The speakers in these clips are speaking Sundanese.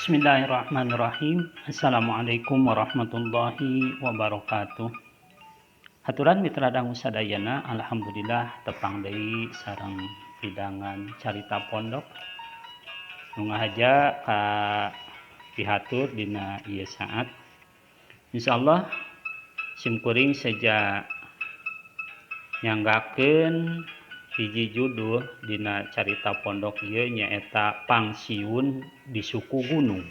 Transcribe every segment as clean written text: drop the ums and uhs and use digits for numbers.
Bismillahirrahmanirrahim. Assalamualaikum warahmatullahi wabarakatuh. Haturan mitra dangu sadayana, alhamdulillah tepang deui sareng pidangan carita pondok. Nu ngahaja ka pihatur dina ieu saat. Insyaallah simkuring seja nyanggakeun hiji judul dina carita pondok ieu nyaeta Pangsiun di Suku Gunung.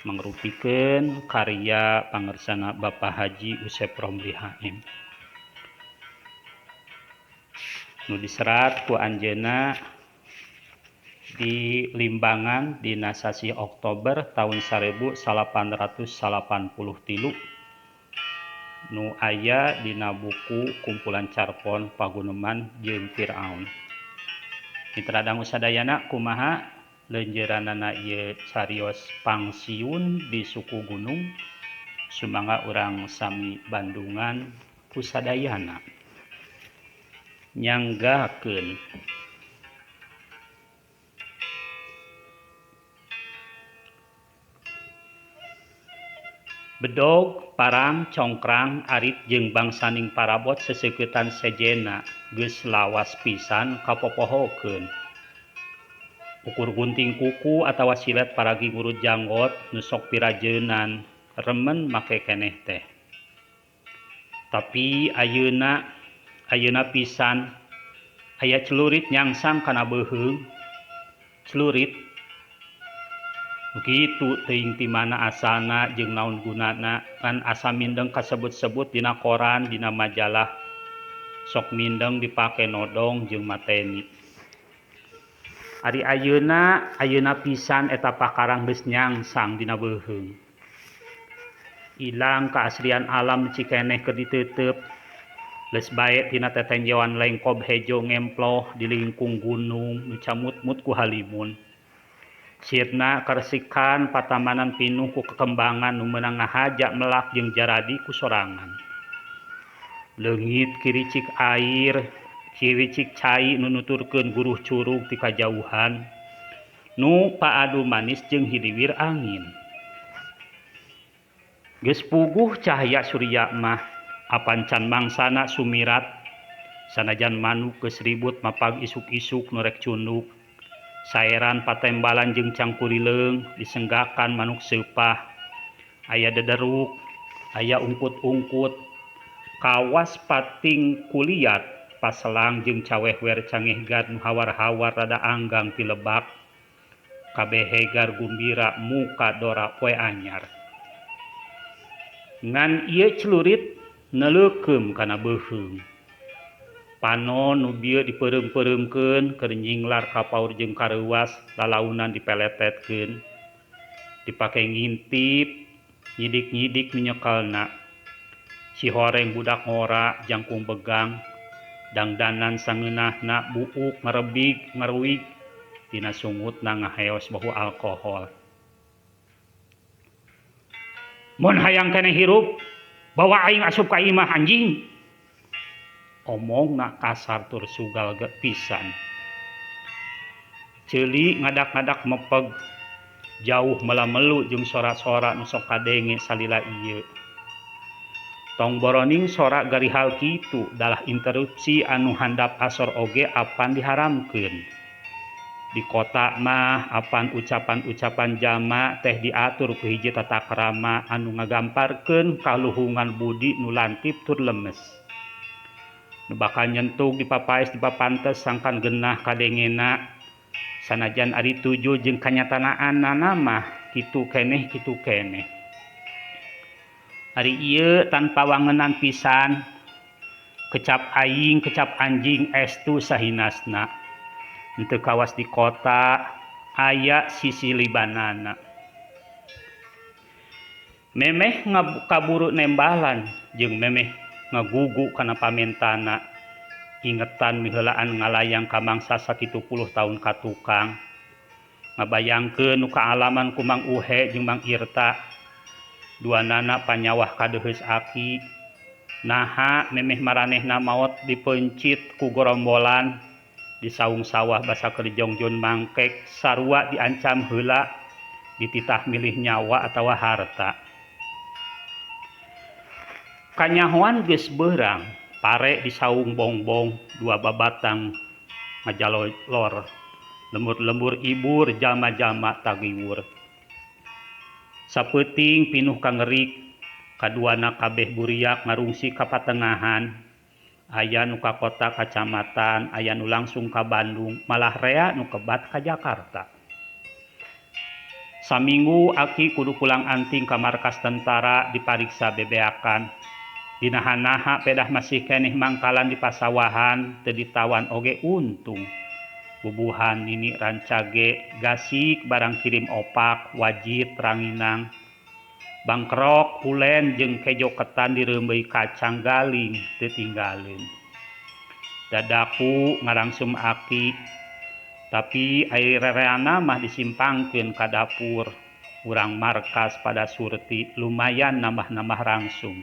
Mangrupikeun karya pangersana Bapak Haji Usep Romli HM. Nu diserat ku anjeunna di Limbangan dina sasih Oktober tahun 1883 nu aya dina buku kumpulan carpon Paguneman jeung Firaun. Mitra dangu sadayana kumaha leunjeuranana ieu carios Pangsiun di Suku Gunung, sumangga urang sami Bandungan kusadayana nyanggakeun. Bedog, parang, congkrang, arit jeung bangsaning parabot seseuketan sejenna geus lawas pisan kapopohokeun. Ukur gunting kuku atawa silet paragi ngurut janggot nu sok pirajeunan remen make keneh teh. Tapi ayeuna ayeuna pisan aya celurit nyangsang kana beuheung. Celurit nu kitu teuing ti mana asalna jeung naon gunana ngan asa mindeng kasebut-sebut dina koran dina majalah sok mindeng dipake nodong jeung mateni. Ari ayeuna ayeuna pisan eta pakarang geus nyangsang dina beuheung. Ilang kaasrian alam cikeneh keur diteuteup. Leus bae tina tetenjoan lengkob hejo ngemploh di lingkung gunung nu camutmut ku halimun. Sirna karesikan patamanan pinuh ku kekembangan nu meunang ngahaja melak jeung jaradi ku sorangan. Leungit kiricik air, kiricik cai nu nuturkeun guruh curug ti kajauhan nu paadu manis jeung hiliwir angin. Geus puguh cahaya surya mah apan can mangsana sumirat sanajan manuk geus ribut mapag isuk-isuk nu rek cunduk. Saeran patembalan jeung cangkurileung disenggakan manuk seupah. Aya dederuk, aya ungkut-ungkut, kawas pating kuliat paselang jeung cawehwer cangehgar nu hawar-hawar rada anggang ti lebak. Kabeh hegar gumbira muka dora poe anyar. Ngan ieu celurit neuleukeum kana beuheung. Panon nu bieu dipeureum-peureumkeun keur nyinglar ka paur jeung kareuwas lalaunan dipeletetkeun. Dipake ngintip, nyidik-nyidik nu nyekelna. Si horeng budak ngora jangkung begang, dangdanan sangeunahna buuk ngarebig ngaruig tina sungutna ngaheos bau alkohol. Mun hayang keneh hirup, bawa aing asup ka imah anjing. Omongna kasar tur sugal pisan. Ceuli ngadak-ngadak mepeg, jauh melamelu jeung sora-sora nu sok kadenge salila ieu. Tong boroning sora garihal kitu dalah interupsi anu handap asor oge apan diharamkeun. Di kota mah apan ucapan-ucapan jama teh diatur ku hiji tata krama anu ngagamparkeun kaluhungan budi nu lantip tur lemes. Nu bakal nyentuk dipapaes dipapantes sangkan genah kadengena sanajan ari tuju jeung kanyatanaanana mah kitu keneh kitu keneh. Ari ieu tanpa wangenan pisan kecap aing kecap anjing estu sahinasna. Henteu kawas di kota aya sisi libanana. Memeh kaburu nembalan jeung memeh ngagugu kana pamentana. Ingetan miheulaan ngalayang ka mangsa sakitu puluh taun ka tukang. Ngabayangkeun nu kaalaman ku Mang Uhe jeung Mang Irta. Duanana panyawah kadeuheus aki. Naha memeh maranehna maot dipeuncit ku gorombolan di saung sawah basa keur jongjon mangkek sarua diancam heula Dititah milih nyawa atawa harta. Kanyahoan geus beurang, pare di saung bongbong dua babatang ngajalolor. Lembur-lembur ibur jalma-jalma tagiwur. Sapeuting pinuh kangerik, kaduana kabeh buriak ngarungsi ka patengahan. Aya nu ka kota kacamatan, aya nu langsung ka Bandung, malah rea nu kebat ka Jakarta. Saminggu aki kudu pulang anting ka markas tentara dipariksa bebeakan. Dinaha-naha pedah masih keneh mangkalan di pasawahan teu ditawan oge untung. Bubuhan nini rancage gasik barang kirim opak, wajit, ranginang. Bangkerok, pulen jeung kejo ketan direumbeui kacang galing teu tinggaleun. Dadaku ngarangsum aki. Tapi ari rereana mah disimpangkeun ka dapur urang markas pada surti lumayan nambah-nambah rangsum.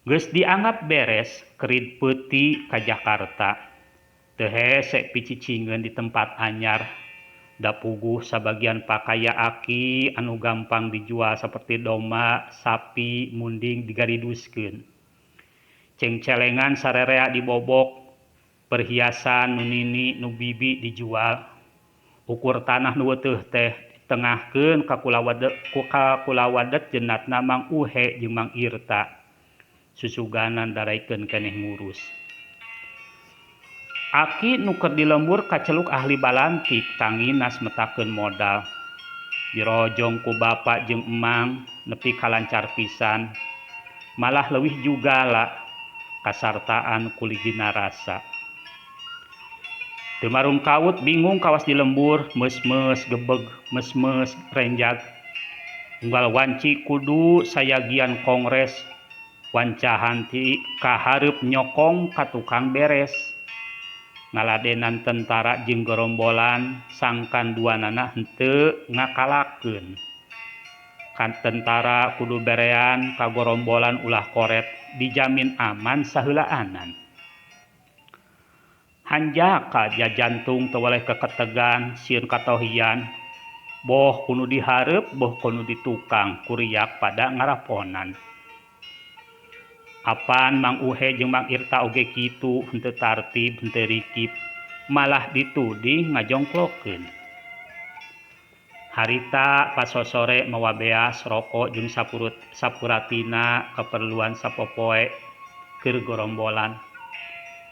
Geus dianggap beres kerid peuti ka Jakarta. Teu hese picicingeun di tempat anyar. Da puguh sabagian pakaya aki anu gampang dijual saperti domba, sapi, munding digariduskeun. Cengcelengan sarerea dibobok. Perhiasan nu nini nu bibi dijual. Ukur tanah nu weteuh teh ditengahkeun ka kulawadet jenatna Mang Uhe jeung Mang Irta. Susuganan daraikeun keneh ngurus. Aki nu keur di lembur kaceluk ahli balantik tanginas metakeun modal. Dirojong ku bapa jeung emang nepi ka lancar pisan. Malah leuwih jugala kasartaan ku ligina rasa. Teu marungkawut bingung kawas di lembur, meus-meus gebeg, meus-meus renjag. Unggal wanci kudu sayagian kongres, wancahan ti kahareup nyokong ka tukang beres. Ngaladenan tentara jeung gerombolan sangkan duanana henteu ngakalakeun. Kan tentara kudu berean ka gerombolan ulah koret dijamin aman saheulaanan. Hanjaka jajantung teu weleh keketegan sieun katohian boh kunu dihareup boh kunu ditukang kuriak pada ngaraponan. Apan Mang Uhe jeung Mang Irta oge kitu henteu tartib henteu rikip malah dituding ngajongklokeun. Harita pasosore mawa beas rokok jeung sapuratina keperluan sapopoe keur gorombolan.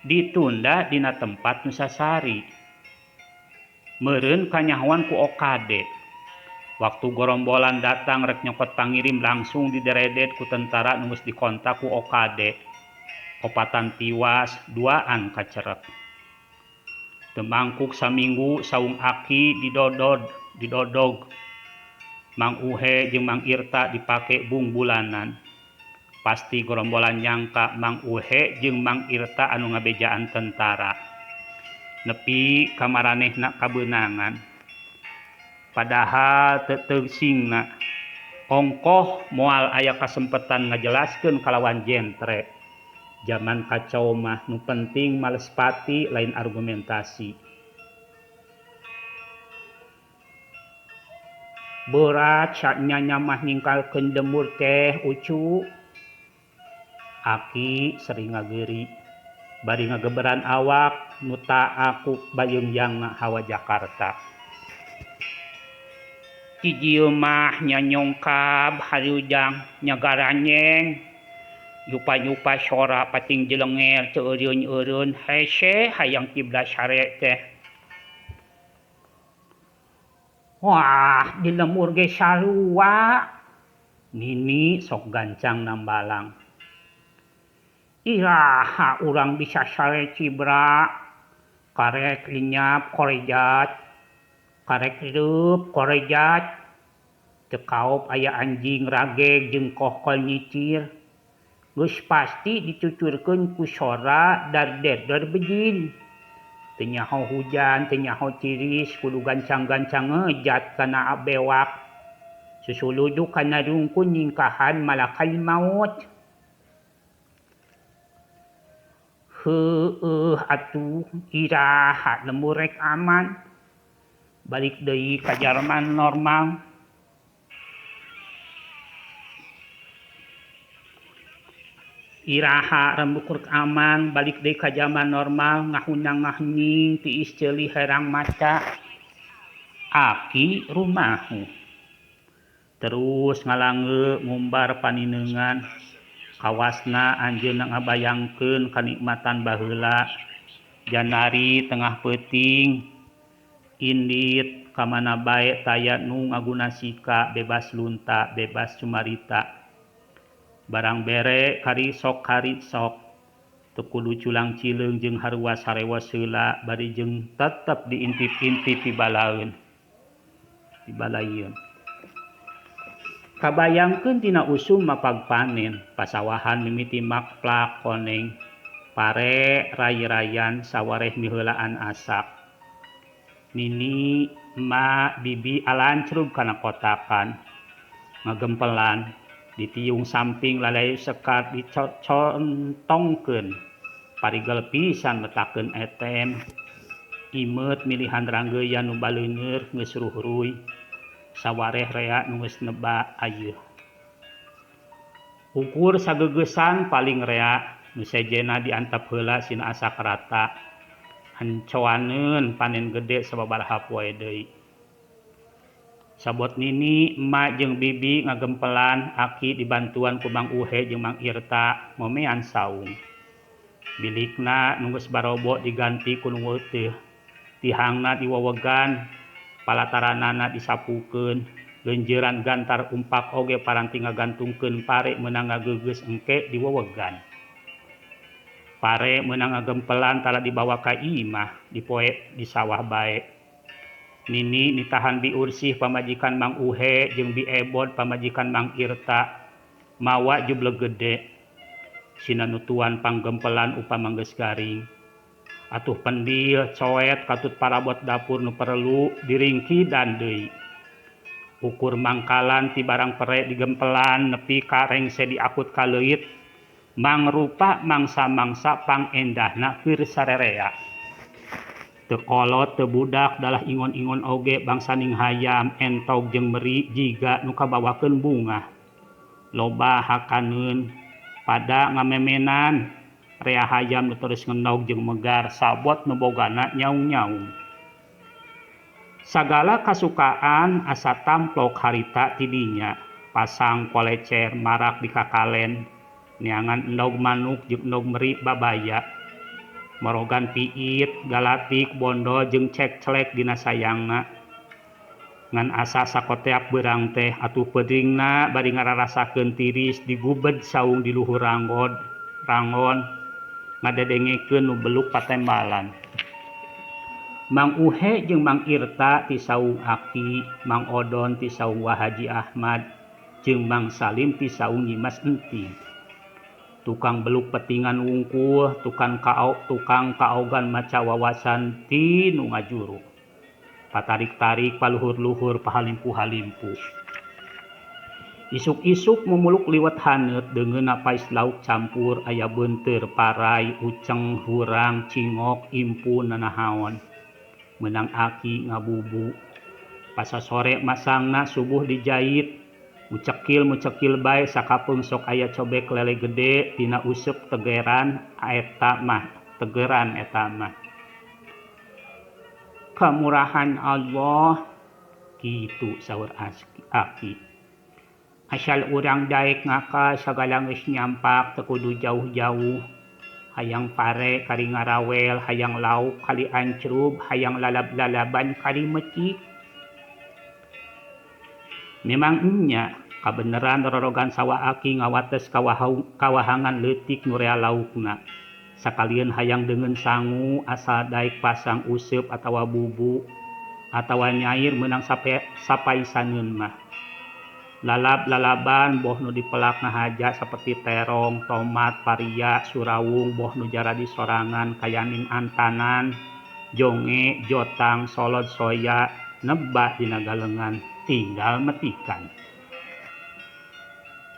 Ditunda dina tempat nu sasari. Meureun kanyahoan ku okade. Waktu gorombolan datang rek nyokot pangirim langsung dideredet ku tentara nu geus dikontak ku okade. Opatan tiwas, duaan kacerek. Teu mangkuk saminggu saung aki didodog. Mang Uhe jeung Mang Irta dipake bungbulanan. Pasti gerombolan nyangka Mang Uhe jeung Mang Irta anu ngabejaan tentara. Nepi ka maranehna kabeunangan. Padahal teu teusingna. Ongkoh moal aya kasempetan ngajelaskeun kalawan jentre. Jaman kacau mah nu penting males pati lain argumentasi. Berat saknya mah nyingkalkeun dembur teh ucu. Aki sering ngageri bari ngageberan awak nu ta aku bayeungyangna hawa Jakarta. Cijieu mah nya nyongkab harujang nya garanyeng yupa-yupa sora pating jelenger teu eureun-eureun hese hayang kiblat sare teh. Wah, di lembur ge sarua. Nini sok gancang nambalang. Iraha urang bisa sare cibra, karek linyap korejat, karek hirup korejat, teu kaop aya anjing rageg jeung kohkol nyicir, geus pasti dicucurkeun ku sora dar-der bejin. Teu nyaho hujan, teu nyaho tiris, kudu gancang-gancang ngejat kana bewak. Susuluduk kana rungkun nyingkahan malakal maut. Heueuh atuh iraha lembur rek aman. Balik deui ka jaman normal. Iraha rembuk rek aman balik deui ka jaman normal ngahunyang ngahenying tiis ceuli herang maca. Aki rumahu. Terus ngalange ngumbar panineungan kawasna anjeunna ngabayangkeun kanikmatan baheula janari tengah peuting indit ka mana bae taya nu ngaguna sika bebas lunta bebas cumarita. Barang bere kari sok kari sok teu kudu culang cileung jeung haruas harewos heula bari jeung tetep diintip-intip pibalaeun pibalaieun. Kabayangkeun dina usum mapag panen pasawahan mimiti makplak koneng pare ray-rayan sawareh miheulaan asak. Nini emak bibi alancrug kana kotakan ngagempelan ditiung samping lalayu sekar dicontongkeun parigel pisan metakeun etem imeut milihan ranggeuyan nu baleungeur geus ruhruy sawareh rea nu geus neba ayeuh ukur sagegeusan paling rea nu sejenna diantep heula sina asak rata ancoaneun panen gede sababaraha poe deui. Sabot nini, emak jeung bibi ngagempelan aki dibantuan ku Mang Uhe jeung Mang Irta ngomean saung. Bilikna nu geus barobo diganti ku nu euteuh. Tihangna diwewegan, palataranana disapukeun, leunjeuran gantar umpak oge paranti ngagantungkeun pare meunang ngageugeus engke diwewegan. Pare meunang ngagempelan tara dibawa ka imah, dipoe di sawah bae. Nini nitahan Bi Ursih pamajikan Mang Uhe jeung Bi Ebod pamajikan Mang Irta mawa jubleg gede sina nutuan panggempelan upama geus garing. Atuh pendil coet katut parabot dapur nu perlu diringkidan deui. Ukur mangkalan ti barang pere digempelan nepi ka rengse diakut ka leuit mangrupa mangsa-mangsa pangendahna keur sarerea. Teu kolot teu budak dalah ingon-ingon oge bangsaning hayam entog jeung meri jiga nu kabawakeun bungah. Loba hakaneun pada ngamemenan rea hayam nu terus ngenog jeung megar sabot nu bogana nyaung-nyaung. Sagala kasukaan asa tamplok harita ti dinya pasang kolecer marak di kakalen neangan endog manuk jeung endog meri babaya. Morogan piit, galatik, bondo jeung cekclek dina sayangna. Ngan asa sakoteap beurang teh atuh peutingna bari ngararasakeun tiris digubed saung di luhur rangon ngadedengekeun nu beluk patembalan. Mang Uhe jeung Mang Irta ti saung Aki, Mang Odon ti saung Wa Haji Ahmad jeung Mang Salim ti saung Nyimas Enting. Tukang beluk petingan wungkul, tukang kaogan maca wawasan ti nu ngajuru. Patarik-tarik paluhur-luhur pahalimpu-halimpu. Isuk-isuk mumuluk liwet haneut deungeunna pais lauk campur aya beunteur, parai, uceng, hurang, cingok, impu nanahaon. Meunang aki ngabubu. Pasasore masangna subuh dijait. Mucekil-mucekil bae sakapeung sok aya cobek lele gede tina useup tegeran eta mah. Kamurahan Allah kitu saur aki. Asal urang daek ngakal sagala geus nyampak teu kudu jauh-jauh. Hayang pare kari ngarawel, hayang lauk kali ancrub, hayang lalab-lalaban kali mecik. Memang nya kabeneran rorogan sawah aki ngawates kawahangan leutik nu rea laukna. Sakalian hayang deungeun sangu asal daek pasang useup atawa bubu atawa nyair meunang sapaisaneun mah. Lalab-lalaban boh nu dipelak ngahaja saperti terong, tomat, paria, surawung boh nu jaradi sorangan kayaning antanan, jonge, jotang, solod, soya neba dina galengan tinggal metikan.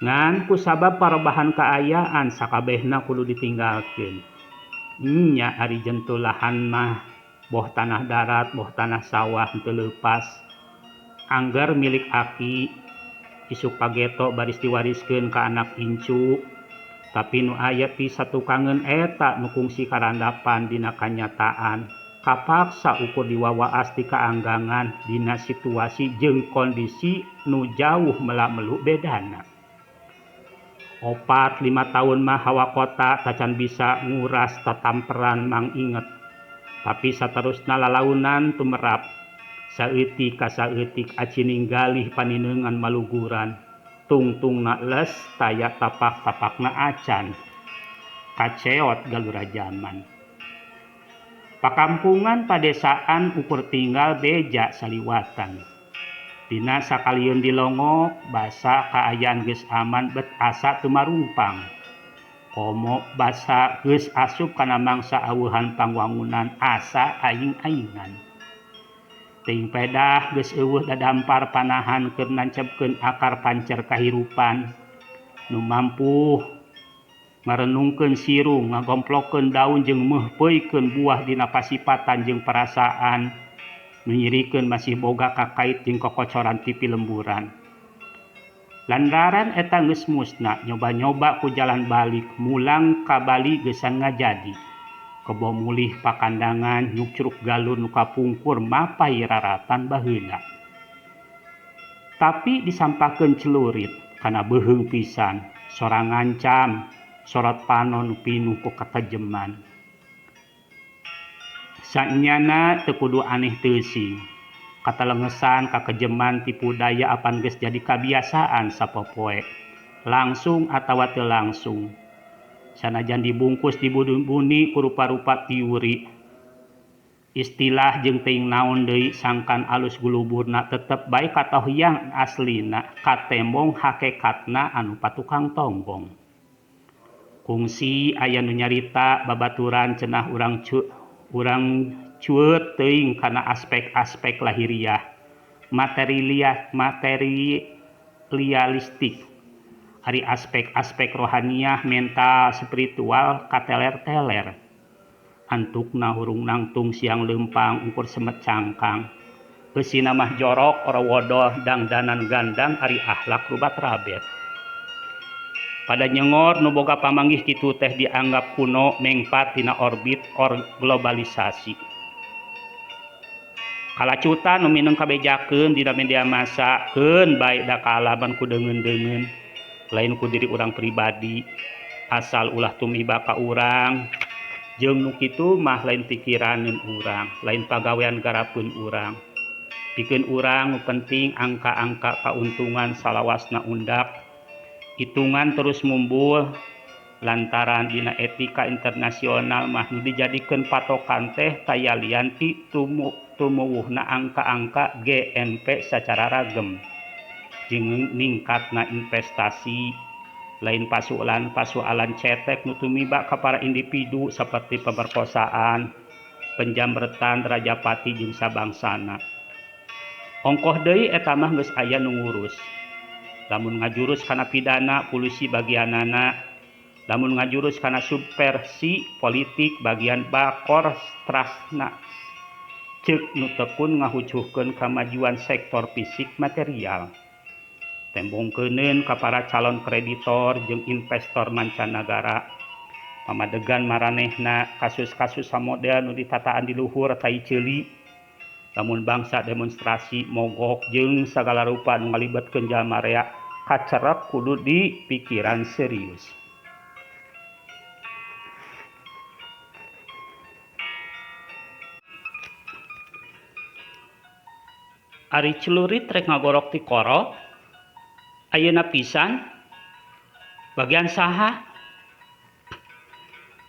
Ngan kusabab parobahan kaayaan sakabehna kudu ditinggalkeun. Nya ari jentul lahan mah Boh tanah darat boh tanah sawah henteu leupas. Angger milik aki isuk pageto baris diwariskeun ka anak incu. Tapi nu aya ti satukangeun eta nu kungsi karandapan dina kanyataan kapaksa ukur diwawaas ti kaanggangan dina situasi jeung kondisi nu jauh melamelu bedana. 4-5 tahun mah hawa kota tacan bisa nguras tatamperan mang inget. Tapi saterusna lalaunan tumerap saeutik ka saeutik aci ninggalih panineungan maluguran. Tungtungna les taya tapak-tapakna acan. Kaceot galura jaman. Pakampungan padesaan ukur tinggal beja saliwatan. Dina sakalieun dilongok basa kaayaan geus aman bet asa teu marungpang. Komo basa geus asup kana mangsa aweuhan pangwangunan asa aing-aingan. Teuing pedah geus eueuh dadampar panahan keur nancepkeun akar pancer kahirupan. Nu mampu ngarenungkeun sirung, ngagomplokeun daun jeung meuhpeuikeun buah dina pasipatan jeung perasaan. Nu nyirikeun masih boga kakait jeung kokocoran ti pilemburan. Lantaran eta geus musna nyoba-nyoba ku jalan balik mulang ka Bali geusan ngajadi. Kebo mulih pakandangan nyukcruk galur nu kapungkur mapai raratan baheula. Tapi disampakeun celurit kana beuheung pisan, sora ngancam, sorot panon nu pinuh ku katejeman. Sanyana teu kudu aneh teuing. Katalengesan kakejeman tipu daya apan geus jadi kabiasaan sapopoe, langsung atawa teu langsung. Sanajan dibungkus dibuni ku rupa-rupa teori istilah jeung teuing naon deui sangkan alus guluburna tetep bae katohyang aslina katembong hakekatna anu patukang tonggong. Kungsi aya nu nyarita babaturan cenah urang cueut teuing kana aspek-aspek lahiriah materialistik. Ari aspek-aspek rohaniah, mental, spiritual kateler-teler. Antukna hurung nangtung siang leumpang ukur semet cangkang. Eusina mah jorok orowodoh dangdanan gandang ari akhlak rubat rabet. Pada nyengor nu boga pamanggih kitu teh dianggap kuno mengpat dina orbit or globalisasi. Kalacutan nu mineng kabejakeun dina media massa keun bae da kaalaman ku deungeun-deungeun. Lain ku diri urang pribadi asal ulah tumiba ka urang jeung nu kitu mah lain pikiraneun urang lain pagawean garapeun urang pikeun urang nu penting angka-angka kauntungan salawasna undak hitungan terus mumbul lantaran dina etika internasional mah nu dijadikeun patokan teh taya lian ti tumuwuhna angka-angka GNP sacara ragem jeung ningkatna investasi lain pasualan cetek nu tumiba ka para individu saperti pemerkosaan, penjambretan rajapati jeung sabangsana. Ongkoh deui eta mah geus aya nu ngurus. Lamun ngajurus kana pidana polisi bagianana, lamun ngajurus kana subversi politik bagian bakor strasna. Ceuk nu tekun ngahucuhkeun kamajuan sektor fisik material. Tembongkeuneun ka para calon kreditor jeung investor mancanagara. Pamadegan maranehna kasus-kasus samodel nu ditataan di luhur tai ceuli. Lamun bangsa demonstrasi mogok jeung sagala rupa nu ngalibetkeun jalma rea kacerep kudu dipikiran serius. Ari celurit rek ngagorok ti koro ayeuna pisan bagian saha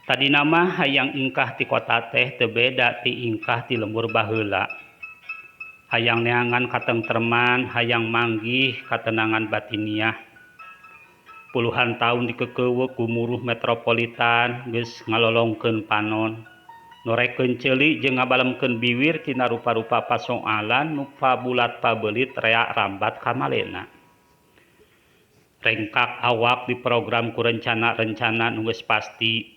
tadina mah hayang ingkah ti kota teh teu beda ti ingkah ti lembur baheula. Hayang neangan katengtreman, hayang manggih katenangan batiniah. Puluhan tahun dikekeuweuk gumuruh metropolitan geus ngalolongkeun panon. Norekeun ceuli jeung ngabalemkeun biwir tina rupa-rupa pasoalan nu pabulat pabelit rea rambat kamalena. Rengkak awak di program ku rencana-rencana nu geus pasti.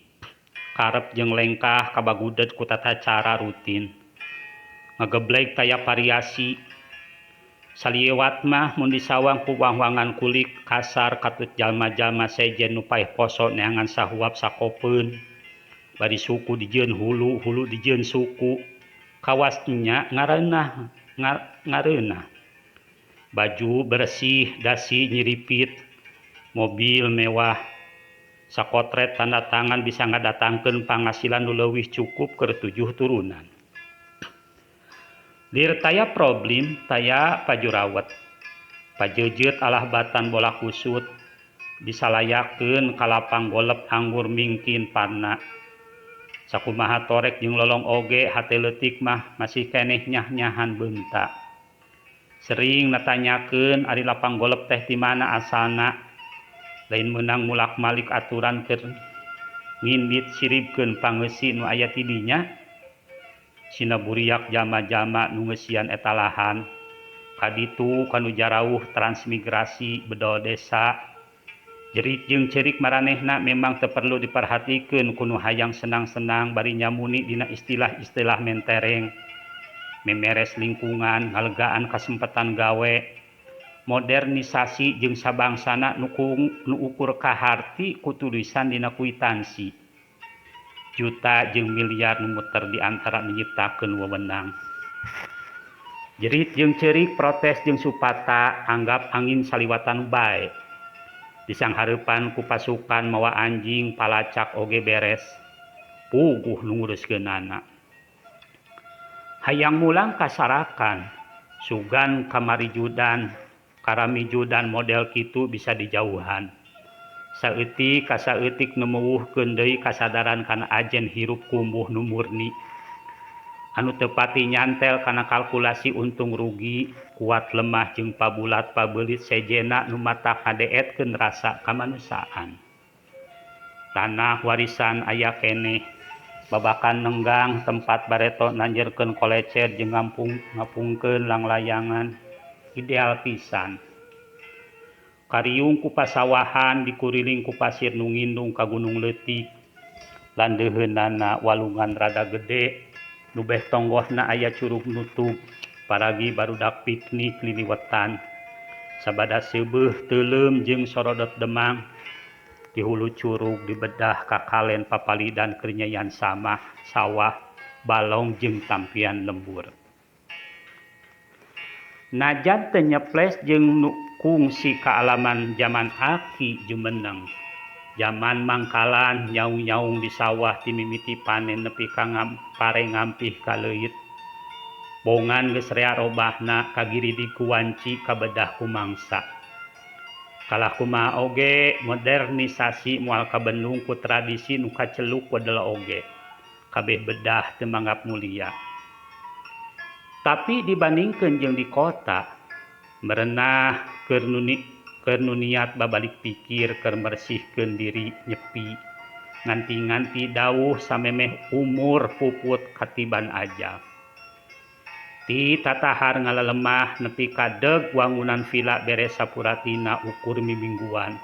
Karep jeung lengkah kabaguded ku tata cara rutin. Ngagebleg taya variasi. Saliwat mah mun disawang ku wangwangan kulit kasar katut jalma-jalma sejen nu paeh poso neangan sahuap sakopeun. Bari suku dijieun hulu, hulu dijieun suku. Kawas nya ngareunah ngareunah. Baju bersih, dasi nyiripit, mobil mewah. Sakotret tanda tangan bisa ngadatangkeun pangasilan nu leuwih cukup keur tujuh turunan. Lir taya problem taya pajurawat. Pajeujeut alah batan bola kusut disalayakeun ka lapang golep anggur mingkin parna. Sakumaha torek jeung lolong oge hate leutik mah masih keneh nyah-nyahan beunta. Sering natanyakeun ari lapang golep teh ti mana asalna. Lain meunang mulak-malik aturan keur ngindit siribkeun pangeusi nu aya ti dinya. Sina buriak jalma-jalma nu ngeusian eta lahan. Kaditu kanu jarauh transmigrasi bedol desa. Jerit jeung ceurik maranehna memang teu perlu diperhatikeun ku nu hayang senang-senang bari nyamuni dina istilah-istilah mentereng. Memeres lingkungan, ngalegaan kasempetan gawe, modernisasi jeung sabangsana nu ukur kaharti ku tulisan dina kuitansi. Juta jeung miliar nu muter di antara nyiptakeun wewenang. Jerit jeung ceurik, protes jeung supata, anggap angin saliwatan bae. Disanghareupan ku pasukan mawa anjing palacak oge beres. Puguh nu nguruskeunana. Hayang mulang kasarakan, sugan kamarijudan, karamijudan model kitu bisa dijauhan. Saeutik ka saeutik nu meuwuhkeun deui kasadaran kana ajen hirup kumbuh nu murni. Anu teu pati nyantel kana kalkulasi untung rugi, kuat lemah jeung pabulat pabeulit sejena nu matak ngadeetkeun rasa kamanusiaan. Tanah warisan aya keneh, babakan nenggang tempat bareto nanjerkeun kolecer jeung ngapungkeun langlayangan, ideal pisan. Kariung ku pasawahan dikuriling ku pasir nu ngindung ka gunung leutik. Landeuheunana walungan rada gede, nu beh tonggohna aya curug nutup, paragi barudak piknik liliwetan. Sabada seubeuh teuleum jeung sorodot demang, di hulu curug dibedah kakalen papalidan keur nyayan samah, sawah, balong jeung tampian lembur. Najan teu nyeples jeung nu kungsi kaalaman jaman aki jumeneng. Jaman mangkalan nyaung-nyaung di sawah timimiti panen nepi ka pare ngampih ka leuit. Bongan geus rea robahna kagiridi ku wanci kabedah ku mangsa. Kalah kumaha oge modernisasi moal kabendung ku tradisi nu kaceluk wedel oge. Kabeh bedah teu manggap mulia. Tapi dibandingkeun jeung di kota, merenah keur nu niat babalik pikir keur mersihkeun diri nyepi, nganti-nganti dawuh samemeh umur puput katiban ajal. Ti tatahar ngalalemah nepi ka deug wangunan vila beres sapuratina ukur mimingguan.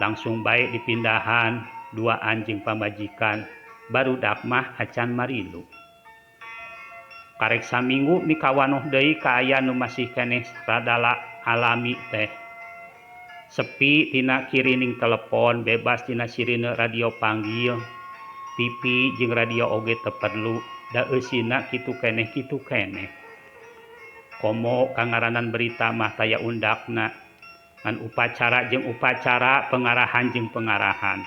Langsung bae dipindahan dua anjing pamajikan, barudak mah acan marilu. Karek saminggu mikawanoh deui kaaya nu masih keneh rada alami teh. Sepi tina kirining telepon, bebas tina sirine radio panggil, TV jeung radio oge teu perlu, da eusina kitu keneh kitu keneh. Komo kangaranan berita mah taya undakna, ngan upacara jeung upacara, pengarahan jeung pengarahan.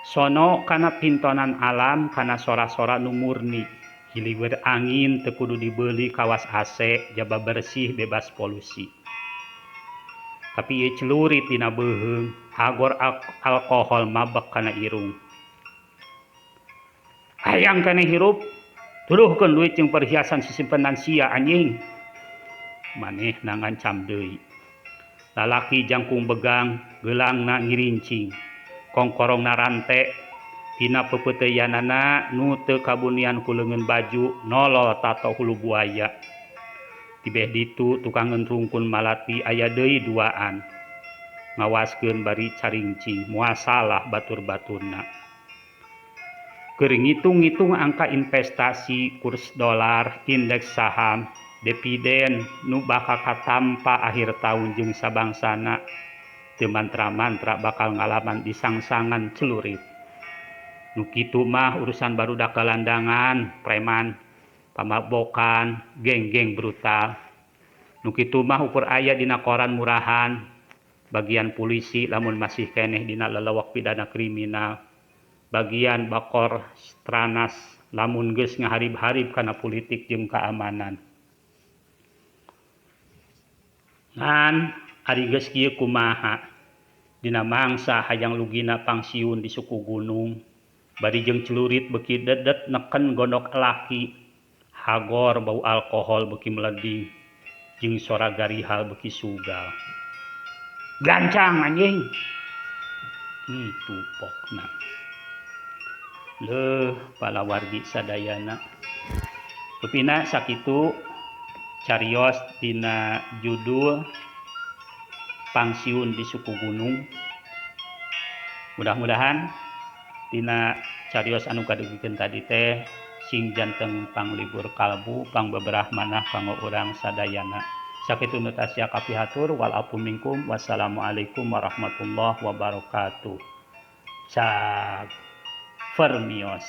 Sono kana pintonan alam, kana sora-sora nu murni. Hiliwir angin teu kudu dibeuli kawas AC jaba bersih bebas polusi. Tapi ieu celurit dina beuheung, agor alkohol mabek kana irung. Hayang keneh hirup, tuduhkeun duit jeung perhiasan sisimpenan sia anjing. Manehna ngancam deui. Lalaki jangkung begang, geulangna ngirincing, kongkorongna rante. Tina pepeuteyanana nu teu kabunian ku leungeun baju nolol tato hulu buaya. Tibeh ditu tukang ngenrungkun malati aya deui duaan. Ngawaskeun bari carincing, moal salah batur-baturna. Keur ngitung-ngitung angka investasi, kurs dolar, indeks saham, dividen nu bakal katampa akhir taun jeung sabangsana. Teu mantra-mantra bakal ngalaman disangsangan celurit. Nu kitu mah urusan barudak galandangan, preman, pamabokan, geng-geng brutal. Nu kitu mah ukur aya dina koran murahan, bagian pulisi lamun masih keneh dina lelewek pidana kriminal, bagian Bakorstanas lamun geus ngaharib-harib kana pulitik jeung kaamanan. Ngan ari geus kieu kumaha? Dina mangsa hayang lugina pangsiun di suku gunung, bari jeung celurit beuki dedet neken gondok laki, hagor bau alkohol beuki meleding jeung sora garihal beuki sugal. Gancang anjing! Kitu pokna. Leuh palawargi sadayana. Rupina sakitu carios dina judul Pangsiun di Suku Gunung. Mudah-mudahan dina carios anu kadugikeun tadi teh sing janten panglibur kalbu pangbeberah manah kanggo urang sadayana. Sakitu nu tasya kapihatur wal afu minkum wassalamualaikum warahmatullahi wabarakatuh. Cag Fermios.